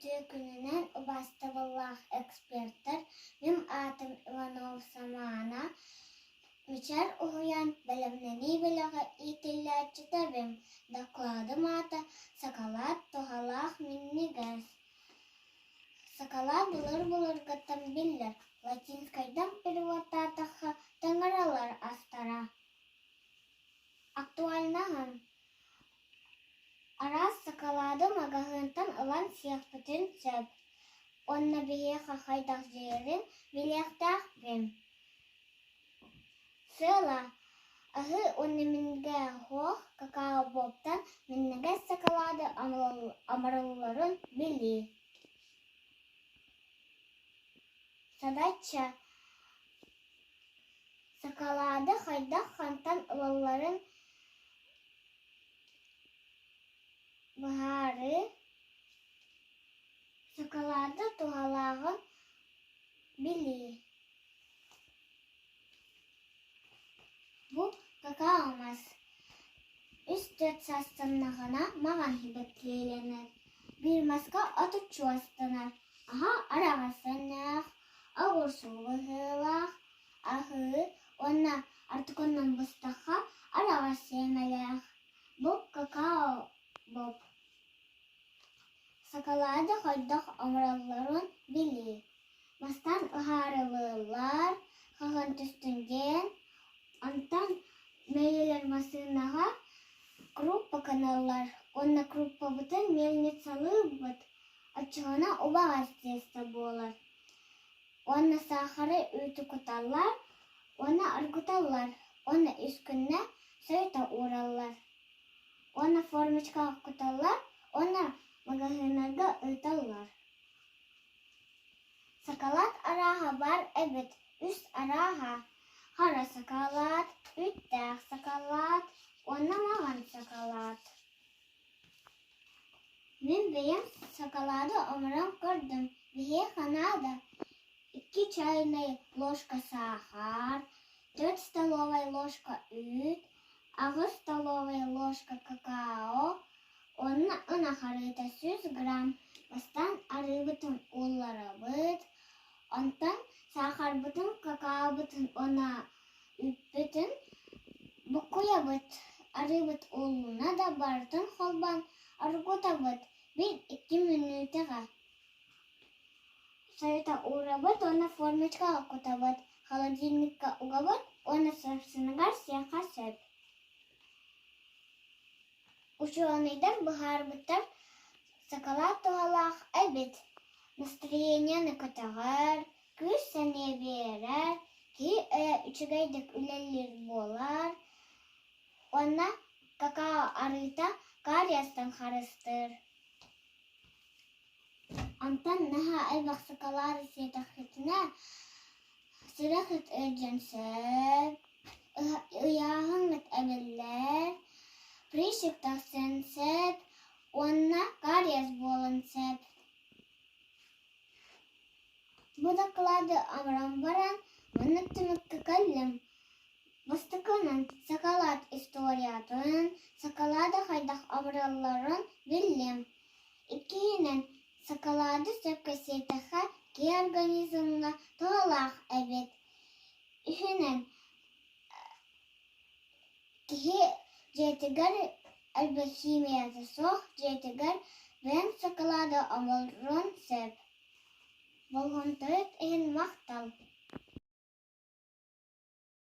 Үтүө күнүнэн убаастабыллаах экспертэр, мин аатым Иванов Самаана, Мичээр уһуйаан бэлэмнэнии бөлөҕө иитиллээччитэбин, дакылаатым аата «Сакалаат туһалаах минньигэс». Сакалаат былыр-былыргыттан биллэр, латинскайдан переводтаатахха таҥаралар астара. Актуальнаһын Араас сакалаады маҕаһыынтан ылан сиэхпитин сөп уонна биһиэхэ хайдах дьиэрин билиэхтээхпин. Сыала: аһыы уонна минньигэһ какао-бобтан минньигэс сакалаады амыралларын билии. Задача: сакалаады хайдах хантан ылалларын быһаарыы, сакалаады туһалааҕын билии. Бу какао мас үс-түөрт саастаннаҕына маҥан сибэккилэнэр, биир маска отуччу астанар, аһа араҕас өҥнөөх, оҕурсуу быһыылаах, аһыы уонна артыконнан быстахха араҕас сиэмэлээх. Бу какао боб. Сакалаады хайдах оҥороллорун билии. Бастаан ыһаарылыыллар, хаһан түстүн диэн, онтон мэйиилэр массыынаҕа круппа гыналлар уонна круппабытын мельницалыыбыт, оччоҕуна убаҕас тиэстэ буолар. Уонна саахары үүтү куталлар уонна оргуталлар уонна үс күннэ сойута уураллар. Уонна формочкаҕа куталлар уонна маҕаһыыннарга ыыталлар. Сакалаат арааһа баар эбит, үс арааһа: хара сакалаат, үүттээх сакалаат уонна маҥан сакалаат. Мин бэйэм сакалаады оҥорон көрдүм, биһиэхэ наада икки чайнай ложка саахар, 4 столовай ложка үүт, 8 столовай ложка какао уонна ынах арыыта 100 грамм. Бастаан арыыбытын уулларабыт, онтон саахарбытын, какаобытын уонна үүппүтүн буккуйабыт, арыыбыт ууллуна да барытын холбоон оргутабыт биир-икки мүнүүтэҕэ. Сойута уурабыт уонна формочкаҕа кутабыт, холодильникка угабыт уонна сарсыныгар сиэххэ сөп. Учуонайдар быһаарбыттар сакалаат туһалаах эбит, настроениены көтөҕөр, күүс-сэниэ биэрэр, киһи өйө үчүгэйдик үлэлиир буолар уонна какао арыыта кариестан харыстыыр. Онтон наһаа элбэх сакалаары сиэтэххитинэ, сүрэххит ыалдьыан сөп, ыйааһыҥҥыт эбиллэр, прыщик тахсыан сөп уонна кариес буолуон сөп. Бу дакылааты оҥорон баран, маннык түмүккэ кэллим. Бастакынан, сакалаат историятын, сакалаады хайдах оҥороллорун биллим. Иккиһинэн, сакалаады сөпкө сиэтэххэ киһи организмҥа туһалаах эбит. Үһүнэн, киһи дьиэтигэр элбэх химията суох дьиэтигэр бэйэҥ сакалаады оҥоруон сөп. Болҕомтоҕут иһин.